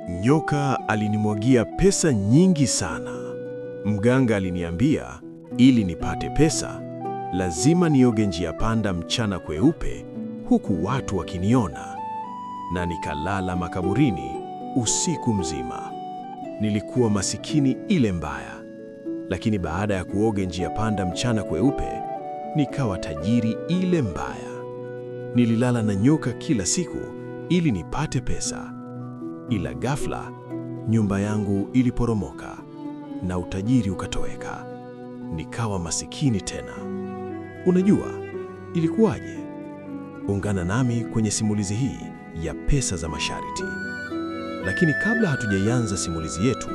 Nyoka alinimwagia pesa nyingi sana. Mganga aliniambia ili nipate pesa lazima nioge njia panda mchana kweupe, huku watu wakiniona, na nikalala makaburini usiku mzima. Nilikuwa masikini ile mbaya, lakini baada ya kuoga njia panda mchana kweupe nikawa tajiri ile mbaya. Nililala na nyoka kila siku ili nipate pesa, ila ghafla nyumba yangu iliporomoka na utajiri ukatoweka. Nikawa masikini tena. Unajua ilikuwaje? Ungana nami kwenye simulizi hii ya Pesa za Masharti. Lakini kabla hatujaianza simulizi yetu,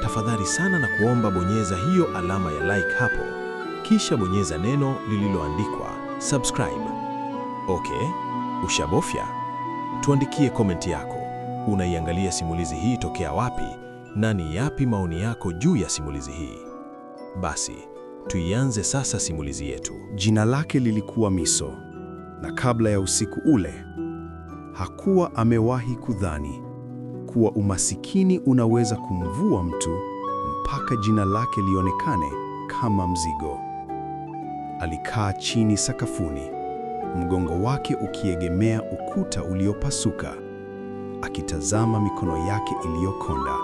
tafadhali sana na kuomba bonyeza hiyo alama ya like hapo, kisha bonyeza neno lililoandikwa subscribe. Okay, ushabofya? Tuandikie komenti yako. Unaiangalia simulizi hii tokea wapi na ni yapi maoni yako juu ya simulizi hii? Basi, tuianze sasa simulizi yetu. Jina lake lilikuwa Miso, na kabla ya usiku ule hakuwa amewahi kudhani kuwa umasikini unaweza kumvua mtu mpaka jina lake lionekane kama mzigo. Alikaa chini sakafuni, mgongo wake ukiegemea ukuta uliopasuka, akitazama mikono yake iliyokonda,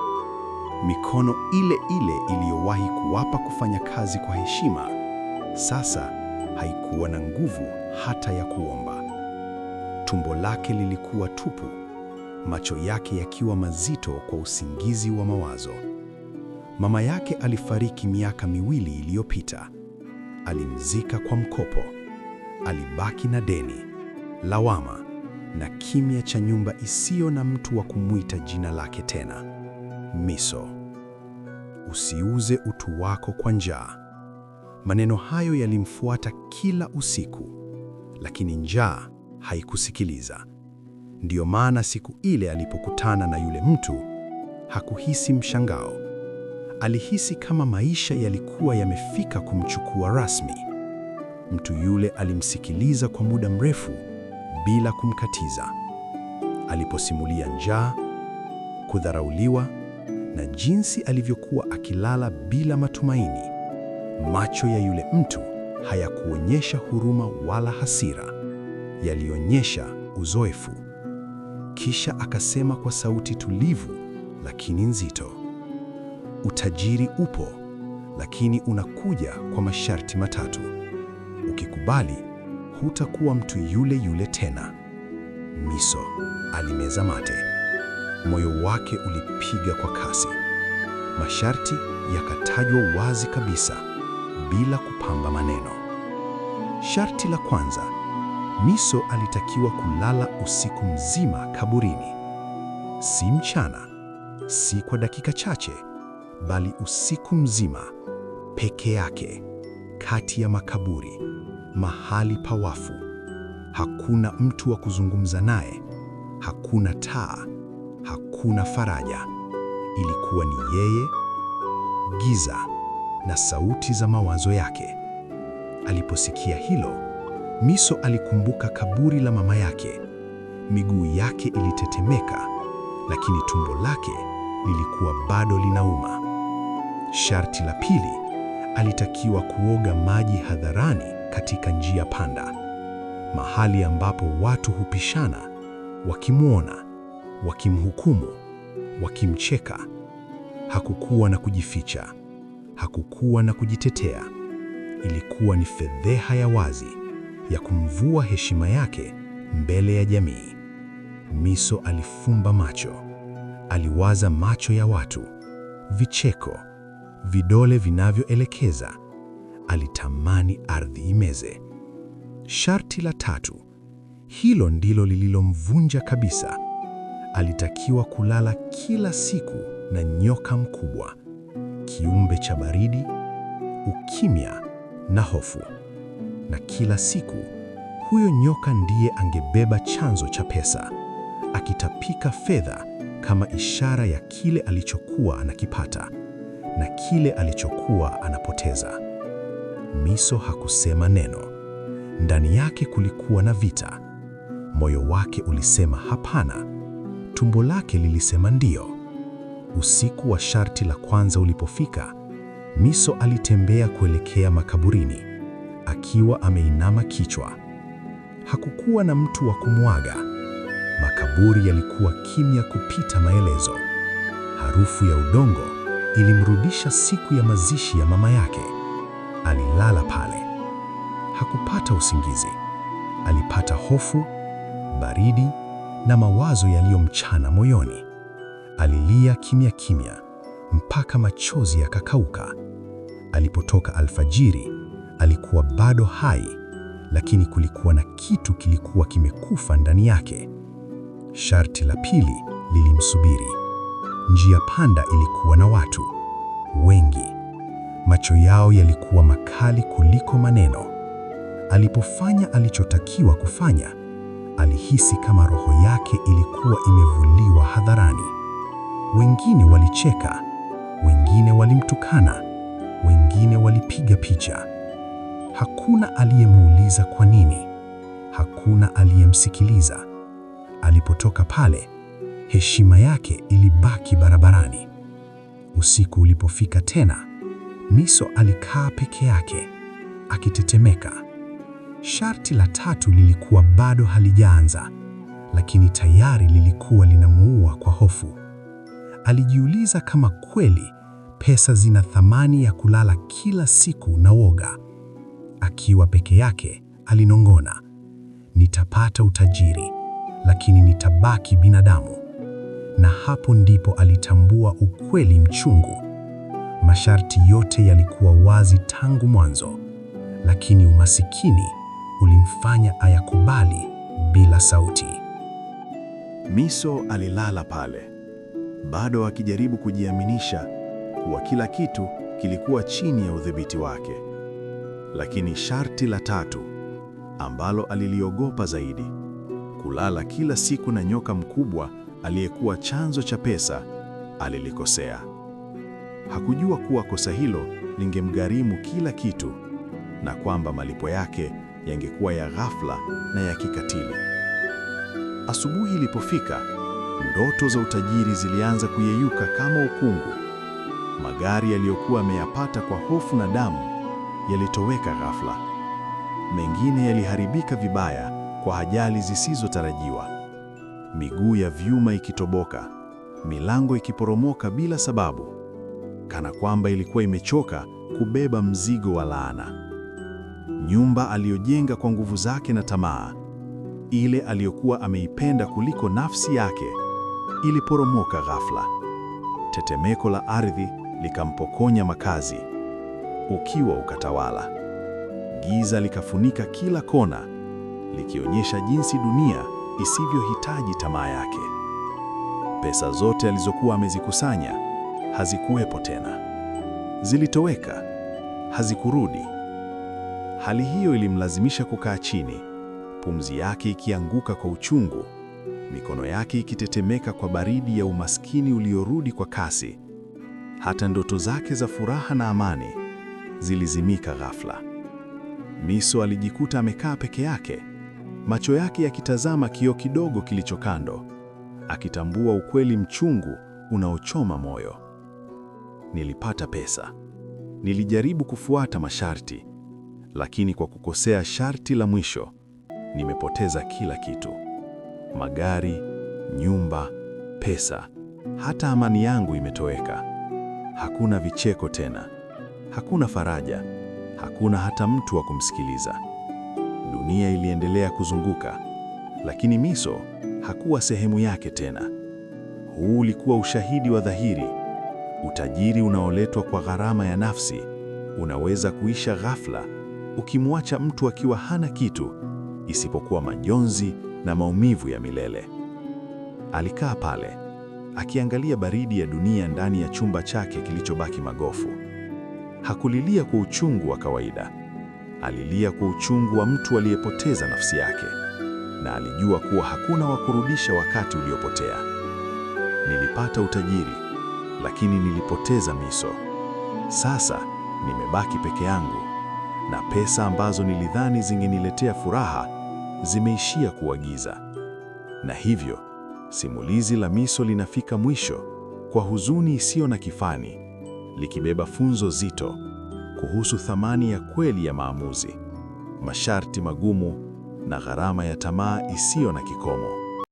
mikono ile ile iliyowahi kuwapa kufanya kazi kwa heshima, sasa haikuwa na nguvu hata ya kuomba. Tumbo lake lilikuwa tupu, macho yake yakiwa mazito kwa usingizi wa mawazo. Mama yake alifariki miaka 2 iliyopita. Alimzika kwa mkopo. Alibaki na deni, lawama na kimya cha nyumba isiyo na mtu wa kumwita jina lake tena. Miso, usiuze utu wako kwa njaa. Maneno hayo yalimfuata kila usiku, lakini njaa haikusikiliza. Ndiyo maana siku ile alipokutana na yule mtu hakuhisi mshangao. Alihisi kama maisha yalikuwa yamefika kumchukua rasmi. Mtu yule alimsikiliza kwa muda mrefu bila kumkatiza. Aliposimulia njaa, kudharauliwa na jinsi alivyokuwa akilala bila matumaini, macho ya yule mtu hayakuonyesha huruma wala hasira, yalionyesha uzoefu. Kisha akasema kwa sauti tulivu lakini nzito, utajiri upo, lakini unakuja kwa masharti matatu. Ukikubali, hutakuwa mtu yule yule tena. Miso alimeza mate. Moyo wake ulipiga kwa kasi. Masharti yakatajwa wazi kabisa, bila kupamba maneno. Sharti la kwanza, Miso alitakiwa kulala usiku mzima kaburini. Si mchana, si kwa dakika chache, bali usiku mzima, peke yake, kati ya makaburi, mahali pa wafu. Hakuna mtu wa kuzungumza naye, hakuna taa, hakuna faraja. Ilikuwa ni yeye, giza na sauti za mawazo yake. Aliposikia hilo, Miso alikumbuka kaburi la mama yake. Miguu yake ilitetemeka, lakini tumbo lake lilikuwa bado linauma. Sharti la pili, alitakiwa kuoga maji hadharani katika njia panda, mahali ambapo watu hupishana, wakimwona, wakimhukumu, wakimcheka. Hakukuwa na kujificha, hakukuwa na kujitetea. Ilikuwa ni fedheha ya wazi ya kumvua heshima yake mbele ya jamii. Miso alifumba macho. Aliwaza macho ya watu, vicheko, vidole vinavyoelekeza. Alitamani ardhi imeze. Sharti la tatu, hilo ndilo lililomvunja kabisa. Alitakiwa kulala kila siku na nyoka mkubwa, kiumbe cha baridi, ukimya na hofu. Na kila siku huyo nyoka ndiye angebeba chanzo cha pesa, akitapika fedha kama ishara ya kile alichokuwa anakipata na kile alichokuwa anapoteza. Miso hakusema neno. Ndani yake kulikuwa na vita. Moyo wake ulisema hapana, tumbo lake lilisema ndio. Usiku wa sharti la kwanza ulipofika, Miso alitembea kuelekea makaburini, akiwa ameinama kichwa. Hakukuwa na mtu wa kumwaga. Makaburi yalikuwa kimya kupita maelezo. Harufu ya udongo ilimrudisha siku ya mazishi ya mama yake. Alilala pale. Hakupata usingizi. Alipata hofu, baridi na mawazo yaliyomchana moyoni. Alilia kimya kimya mpaka machozi yakakauka. Alipotoka alfajiri, alikuwa bado hai, lakini kulikuwa na kitu kilikuwa kimekufa ndani yake. Sharti la pili lilimsubiri. Njia panda ilikuwa na watu wengi. Macho yao yalikuwa makali kuliko maneno. Alipofanya alichotakiwa kufanya, alihisi kama roho yake ilikuwa imevuliwa hadharani. Wengine walicheka, wengine walimtukana, wengine walipiga picha. Hakuna aliyemuuliza kwa nini. Hakuna aliyemsikiliza. Alipotoka pale, heshima yake ilibaki barabarani. Usiku ulipofika tena, Miso alikaa peke yake, akitetemeka. Sharti la tatu lilikuwa bado halijaanza, lakini tayari lilikuwa linamuua kwa hofu. Alijiuliza kama kweli pesa zina thamani ya kulala kila siku na woga. Akiwa peke yake, alinong'ona, nitapata utajiri, lakini nitabaki binadamu. Na hapo ndipo alitambua ukweli mchungu. Masharti yote yalikuwa wazi tangu mwanzo, lakini umasikini ulimfanya ayakubali bila sauti. Miso alilala pale, bado akijaribu kujiaminisha kuwa kila kitu kilikuwa chini ya udhibiti wake. Lakini sharti la tatu ambalo aliliogopa zaidi, kulala kila siku na nyoka mkubwa aliyekuwa chanzo cha pesa, alilikosea. Hakujua kuwa kosa hilo lingemgharimu kila kitu na kwamba malipo yake yangekuwa ya ghafla na ya kikatili. Asubuhi ilipofika, ndoto za utajiri zilianza kuyeyuka kama ukungu. Magari yaliyokuwa ameyapata kwa hofu na damu yalitoweka ghafla. Mengine yaliharibika vibaya kwa ajali zisizotarajiwa. Miguu ya vyuma ikitoboka, milango ikiporomoka bila sababu, kana kwamba ilikuwa imechoka kubeba mzigo wa laana. Nyumba aliyojenga kwa nguvu zake na tamaa, ile aliyokuwa ameipenda kuliko nafsi yake, iliporomoka ghafla. Tetemeko la ardhi likampokonya makazi. Ukiwa ukatawala. Giza likafunika kila kona, likionyesha jinsi dunia isivyohitaji tamaa yake. Pesa zote alizokuwa amezikusanya hazikuwepo tena. Zilitoweka, hazikurudi. Hali hiyo ilimlazimisha kukaa chini, pumzi yake ikianguka kwa uchungu, mikono yake ikitetemeka kwa baridi ya umaskini uliorudi kwa kasi. Hata ndoto zake za furaha na amani zilizimika ghafla. Miso alijikuta amekaa peke yake, macho yake yakitazama kioo kidogo kilicho kando, akitambua ukweli mchungu unaochoma moyo. Nilipata pesa. Nilijaribu kufuata masharti, lakini kwa kukosea sharti la mwisho, nimepoteza kila kitu. Magari, nyumba, pesa, hata amani yangu imetoweka. Hakuna vicheko tena, hakuna faraja, hakuna hata mtu wa kumsikiliza. Dunia iliendelea kuzunguka, lakini Miso hakuwa sehemu yake tena. Huu ulikuwa ushahidi wa dhahiri. Utajiri unaoletwa kwa gharama ya nafsi unaweza kuisha ghafla, ukimwacha mtu akiwa hana kitu isipokuwa majonzi na maumivu ya milele. Alikaa pale akiangalia baridi ya dunia ndani ya chumba chake kilichobaki magofu. Hakulilia kwa uchungu wa kawaida. Alilia kwa uchungu wa mtu aliyepoteza nafsi yake, na alijua kuwa hakuna wa kurudisha wakati uliopotea. Nilipata utajiri, lakini nilipoteza Miso. Sasa nimebaki peke yangu, na pesa ambazo nilidhani zingeniletea furaha zimeishia kuwa giza. Na hivyo simulizi la Miso linafika mwisho, kwa huzuni isiyo na kifani, likibeba funzo zito kuhusu thamani ya kweli ya maamuzi, masharti magumu na gharama ya tamaa isiyo na kikomo.